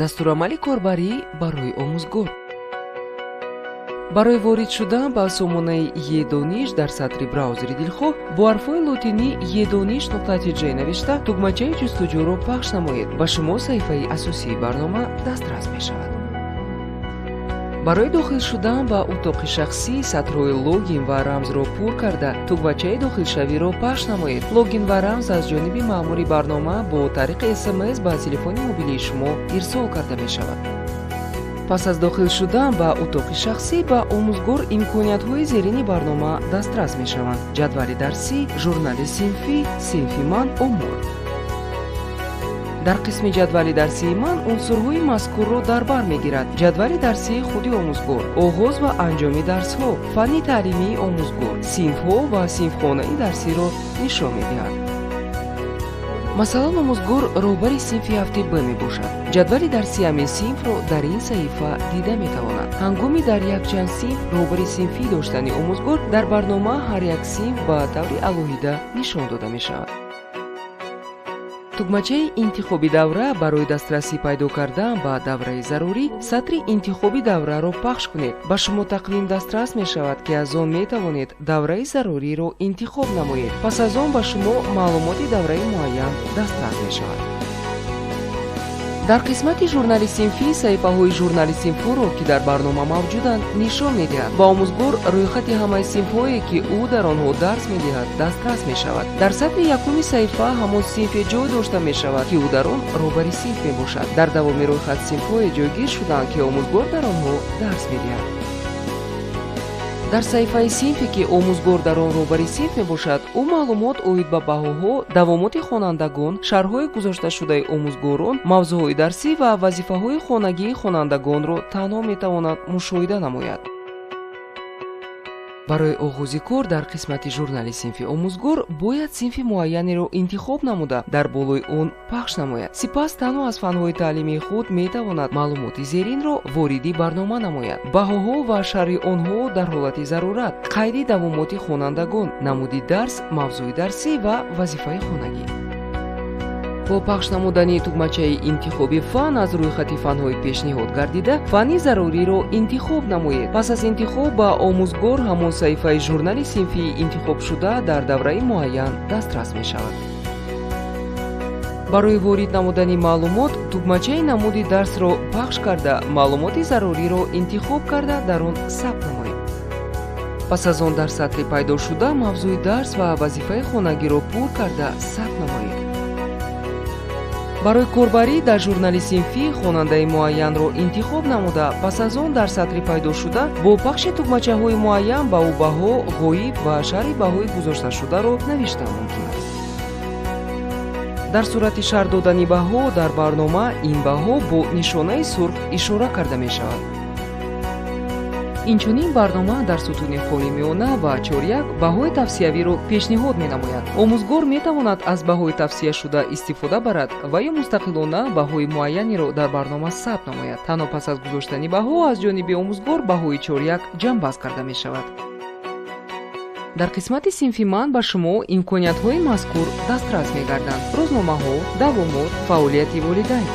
Дастурамали корбарӣ барои омӯзгор. Барои ворид шудан ба сомонаи Е-дониш дар сатри браузери дилхоҳ бо ҳарфҳои лотинӣ edonish.tj навишта, тугмачаи ҷустуҷӯро пахш намоед. Ба шумо саҳифаи асосии барнома дастрас мешавад. Барои дохил шудан ба утоқи шахсӣ сатрҳои логин ва рамзро пур карда, тугмачаи дохилшавиро пахш намоед. Логин ва рамз аз ҷониби маъмури барнома бо тариқи СМС ба телефони мобилии шумо ирсол карда мешавад. Пас аз дохил шудан ба утоқи шахсӣ ба омӯзгор имкониятҳои зерини барнома дастрас мешаванд: ҷадвали дарсӣ, журнали синфӣ, синфи ман, омор. Дар қисми ҷадвали дарсии ман унсурҳои мазкурро дар бар мегирад: ҷадвали дарсии худи омӯзгор, оғоз ва анҷоми дарсҳо, фанни таълимии омӯзгор, синфҳо ва синфхонаи дарсиро нишон медиҳад. Масалан, омӯзгор роҳбари синфи ҳафти Б мебошад. Ҷадвали дарсии ҳамин синфро дар ин саҳифа дида метавонад. Ҳангоми дар якчанд синф роҳбари синфӣ доштани омӯзгор дар барнома ҳар як синф ба таври алоҳида нишон дода мешавад. Тугмачаи интихоби давра. Барои дастрасӣ пайдо кардан ба давраи зарурӣ сатри интихоби давраро пахш кунед. Ба шумо тақвим дастрас мешавад, ки аз он метавонед давраи заруриро интихоб намоед. Пас аз он ба шумо маълумоти давраи муайян дастрас мешавад. Дар қисмати журнали синфӣ саҳифаҳои журнали синфҳоро, ки дар барнома мавҷуданд, нишон медиҳад. Ба омӯзгор рӯйхати ҳамаи синфҳое, ки ӯ дар онҳо дарс медиҳад, дастрас мешавад. Дар сатри якуми саҳифа ҳамон синфе ҷой дошта мешавад, ки ӯ дар он роҳбари синф мебошад. Дар давоми рӯйхат синфҳое ҷойгир шудаанд, ки омӯзгор дар онҳо дарс медиҳад. Дар саҳифаи синфе, ки омӯзгор дар он роҳбари синф мебошад, ӯ маълумот оид ба баҳоҳо, давомоти хонандагон, шарҳҳои гузошташудаи омӯзгорон, мавзӯъҳои дарсӣ ва вазифаҳои хонагии хонандагонро танҳо метавонад мушоҳида намояд. Барои оғози кор дар қисмати журнали синфи омӯзгор бояд синфи муайянеро интихоб намуда, дар болои он пахш намояд. Сипас танҳо аз фанҳои таълимии худ метавонад маълумоти зеринро вориди барнома намояд: баҳоҳо ва шарҳи онҳо дар ҳолати зарурат, қайди давомоти хонандагон, намуди дарс, мавзӯи дарсӣ ва вазифаи хонагӣ. Бо пахш намудани тугмачаи интихоби фан аз рӯйхати фанҳои пешниҳод гардида, фанни заруриро интихоб намоед. Пас аз интихоб ба омӯзгор ҳамон саҳифаи журнали синфии интихобшуда дар давраи муайян дастрас мешавад. Барои ворид намудани маълумот тугмачаи намуди дарсро пахш карда, маълумоти заруриро интихоб карда, дар он сабт намоед. Пас аз он дар сатри пайдошуда мавзӯи дарс ва вазифаи хонагиро пур карда, сабт намоед. Барои корбарӣ дар журнали синфӣ хонандаи муайянро интихоб намуда, пас аз он дар сатри пайдошуда бо пахши тугмачаҳои муайян ба ӯ баҳо, ғоиб ва шарҳи баҳои гузошташударо навиштан мумкин аст. Дар сурати шарҳ додани баҳо дар барнома ин баҳо бо нишонаи сурх ишора карда мешавад. Инчунин барнома дар сутуни холи миёна ва чоряк баҳои тавсиявиро пешниҳод менамояд. Омӯзгор метавонад аз баҳои тавсияшуда истифода барад ва ё мустақилона баҳои муайянеро дар барнома сабт намояд. Танҳо пас аз гузоштани баҳо аз ҷониби омӯзгор баҳои чоряк ҷамъбаст карда мешавад. Дар қисмати синфи ман ба шумо имкониятҳои мазкур дастрас мегарданд: рӯзномаҳо, давомот, фаъолияти волидайн.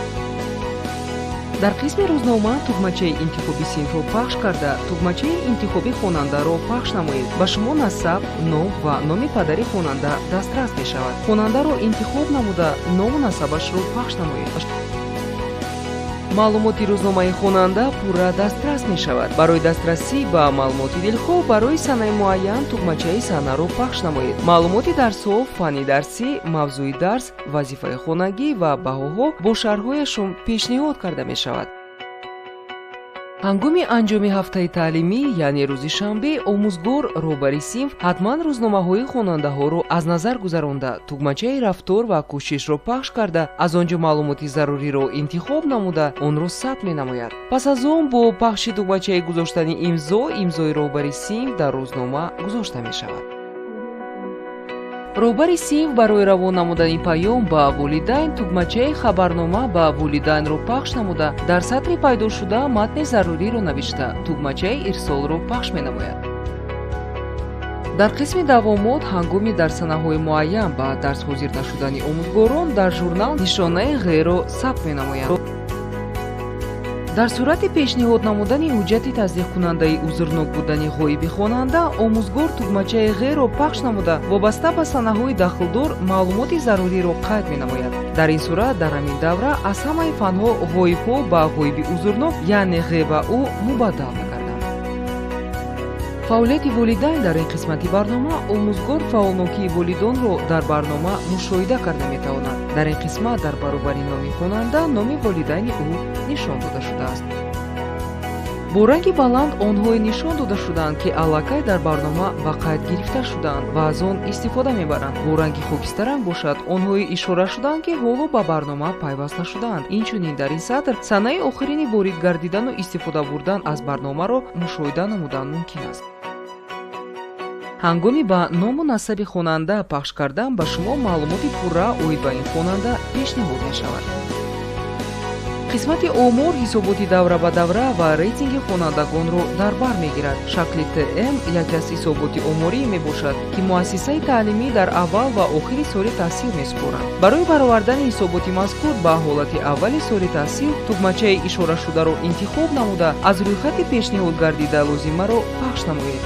Дар қисми рӯзнома тугмачаи интихоби синфро пахш карда, тугмачаи интихоби хонандаро пахш намоед. Ба шумо насаб, ном ва номи падари хонанда дастрас мешавад. Хонандаро интихоб намуда, ному насабашро пахш намоед. Маълумоти рӯзномаи хонанда пурра дастрас мешавад. Барои дастрасӣ ба маълумоти дилхоҳ барои санаи муайян тугмачаи санаро пахш намоед. Маълумоти дарсҳо, фанни дарсӣ, мавзӯи дарс, вазифаи хонагӣ ва баҳоҳо бо шарҳҳояшон пешниҳод карда мешавад. Ҳангоми анҷоми ҳафтаи таълимӣ, яъне рӯзи шанбе, омӯзгор роҳбари синф ҳатман рӯзномаҳои хонандаҳоро аз назар гузаронда, тугмачаи рафтор ва кӯшишро пахш карда, аз он ҷо маълумоти заруриро интихоб намуда, онро сабт менамояд. Пас аз он бо пахши тугмачаи гузоштани имзо имзои роҳбари синф дар рӯзнома гузошта мешавад. Роҳбари синф барои равон намудани паём ба волидайн тугмачаи хабарнома ба волидайнро пахш намуда, дар сатри пайдошуда матни заруриро навишта, тугмачаи ирсолро пахш менамояд. Дар қисми давомот ҳангоми дар санаҳои муайян ба дарс ҳозир нашудани омӯзгорон дар журнал нишонаи ғ-ро сабт менамояд. Дар сурати пешниҳод намудани ҳуҷҷати тасдиқкунандаи узрнок будани ғоиби хонанда, омӯзгор тугмачаи ғ-ро пахш намуда, вобаста ба санаҳои дахлдор маълумоти заруриро қайд менамояд. Дар ин сурат дар ҳамин давра аз ҳамаи фанҳо ғоибҳо ба ғоиби узрнок, яъне ғ ва у мубаддал мегарданд. Фаъолияти волидайн. Дар ин қисмати барнома омӯзгор фаъолнокии волидонро дар барнома мушоҳида карда метавонад. Дар ин қисмат дар баробари номи хонанда номи волидайни ӯ нишон дода шудааст. Бо ранги баланд онҳое нишон дода шудаанд, ки аллакай дар барнома ба қайд гирифта шудаанд ва аз он истифода мебаранд. Бо ранги хокистаранг бошад, онҳое ишора шудаанд, ки ҳоло ба барнома пайваст нашудаанд. Инчунин дар ин сатр санаи охирини ворид гардидану истифода бурдан аз барномаро мушоҳида намудан мумкин аст. Ҳангоми ба ному насаби хонанда пахш кардан ба шумо маълумоти пурра оид ба ин хонанда пешниҳод мешавад. Қисмати омор ҳисоботи давра ба давра ва рейтинги хонандагонро дар бар мегирад. Шакли ТМ яке аз ҳисоботи оморӣ мебошад, ки муассисаи таълимӣ дар аввал ва охири соли таҳсил месупорад. Барои баровардани ҳисоботи мазкур ба ҳолати аввали соли таҳсил тугмачаи ишорашударо интихоб намуда, аз рӯйхати пешниҳод гардида лозимаро пахш намоед.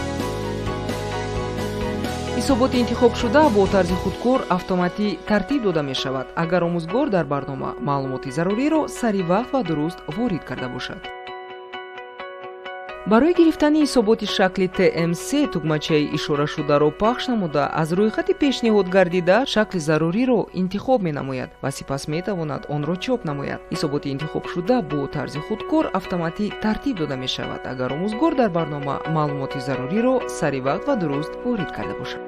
Ҳисоботи интихобшуда бо тарзи худкор автоматӣ тартиб дода мешавад, агар омӯзгор дар барнома маълумоти заруриро сари вақт ва дуруст ворид карда бошад. Барои гирифтани ҳисоботи шакли ТМС тугмачаи ишорашударо пахш намуда, аз рӯйхати пешниҳод гардида шакли заруриро интихоб менамояд ва сипас метавонад онро чоп намояд. Ҳисоботи интихобшуда бо тарзи худкор автоматӣ тартиб дода мешавад, агар омӯзгор дар барнома маълумоти заруриро сари вақт ва дуруст ворид карда бошад.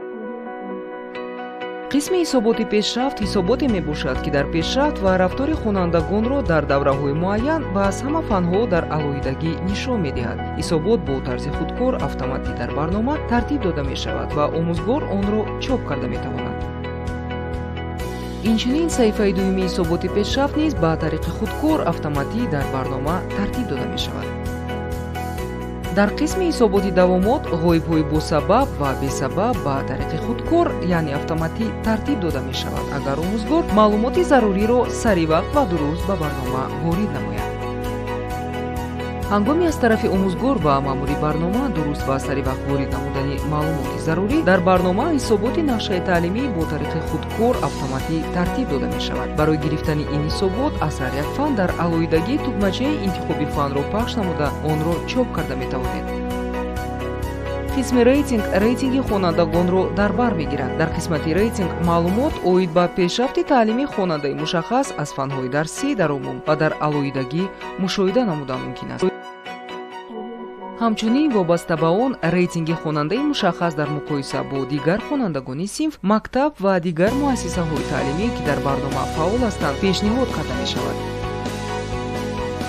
Қисми ҳисоботи пешрафт ҳисоботе мебошад, ки дар пешрафт ва рафтори хонандагонро дар давраҳои муайян ва аз ҳама фанҳо дар алоҳидагӣ нишон медиҳад. Ҳисобот бо тарзи худкор автоматӣ дар барнома тартиб дода мешавад ва омӯзгор онро чоп карда метавонад. Инчунин саҳифаи дуюми ҳисоботи пешрафт низ ба тариқи худкор автоматӣ дар барнома тартиб дода мешавад. Дар қисми ҳисоботи давомот ғоибҳои босабаб ва бесабаб ба тариқи худкор, яъне автоматӣ тартиб дода мешавад, агар омӯзгор маълумоти заруриро сари вақт ва дуруст ба барнома ворид намояд. Ҳангоми аз тарафи омӯзгор ва маъмури барнома дуруст ва сари вақт ворид намудани маълумоти зарурӣ дар барнома, ҳисоботи нақшаи таълимӣ бо тариқи худкор автоматӣ тартиб дода мешавад. Барои гирифтани ин ҳисобот аз ҳар як фан дар алоҳидагӣ тугмачаи интихоби фанро пахш намуда, онро чоп карда метавонед. Қисми рейтинг рейтинги хонандагонро дар бар мегирад. Дар қисмати рейтинг маълумот оид ба пешрафти таълимии хонандаи мушаххас аз фанҳои дарсӣ дар умум ва дар алоҳидагӣ мушоҳида намудан мумкин аст. Ҳамчунин вобаста ба он рейтинги хонандаи мушаххас дар муқоиса бо дигар хонандагони синф, мактаб ва дигар муассисаҳои таълимӣ, ки дар барнома фаъол ҳастанд, пешниҳод карда мешавад.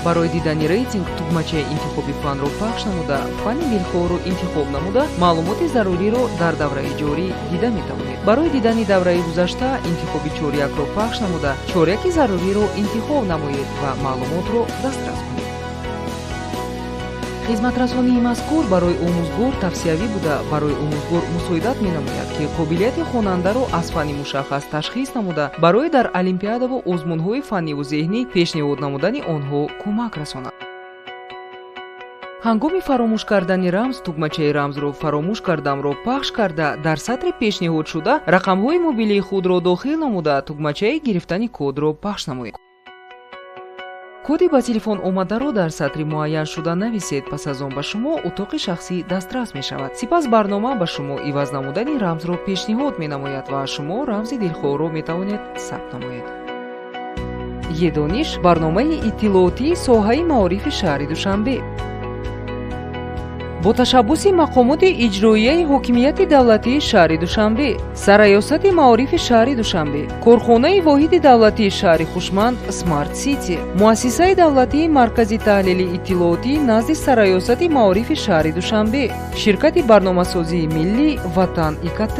Барои дидани рейтинг тугмачаи интихоби фанро пахш намуда, фани дилхоҳро интихоб намуда, маълумоти заруриро дар давраи ҷорӣ дида метавонед. Барои дидани давраи гузашта интихоби чорякро пахш намуда, чоряки заруриро интихоб намоед ва маълумотро дастрас кунед. Хизматрасонии мазкур барои омӯзгор тавсиявӣ буда, барои омӯзгор мусоидат менамояд, ки қобилияти хонандаро аз фанни мушаххас ташхис намуда, барои дар олимпиадаву озмунҳои фанниву зеҳнӣ пешниҳод намудани онҳо кӯмак расонад. Ҳангоми фаромӯш кардани рамз тугмачаи рамзро фаромӯш кардамро пахш карда, дар сатри пешниҳодшуда рақамҳои мобилии худро дохил намуда, тугмачаи гирифтани кодро пахш намоед. Коди ба телефон омадаро дар сатри муайяншуда нависед. Пас аз он ба шумо утоқи шахсӣ дастрас мешавад. Сипас барнома ба шумо иваз намудани рамзро пешниҳод менамояд ва шумо рамзи дилхоҳро метавонед сабт намоед. Едониш — барномаи иттилоотии соҳаи маорифи шаҳри Душанбе бо ташаббуси мақомоти иҷроияи ҳокимияти давлатии шаҳри Душанбе, Сарраёсати маорифи шаҳри Душанбе, корхонаи воҳиди давлатии шаҳри хушманд Смарт Сити, муассисаи давлатии Маркази таҳлили иттилоотӣ назди Сарраёсати маорифи шаҳри Душанбе, ширкати барномасозии миллӣ Ватан ИКТ.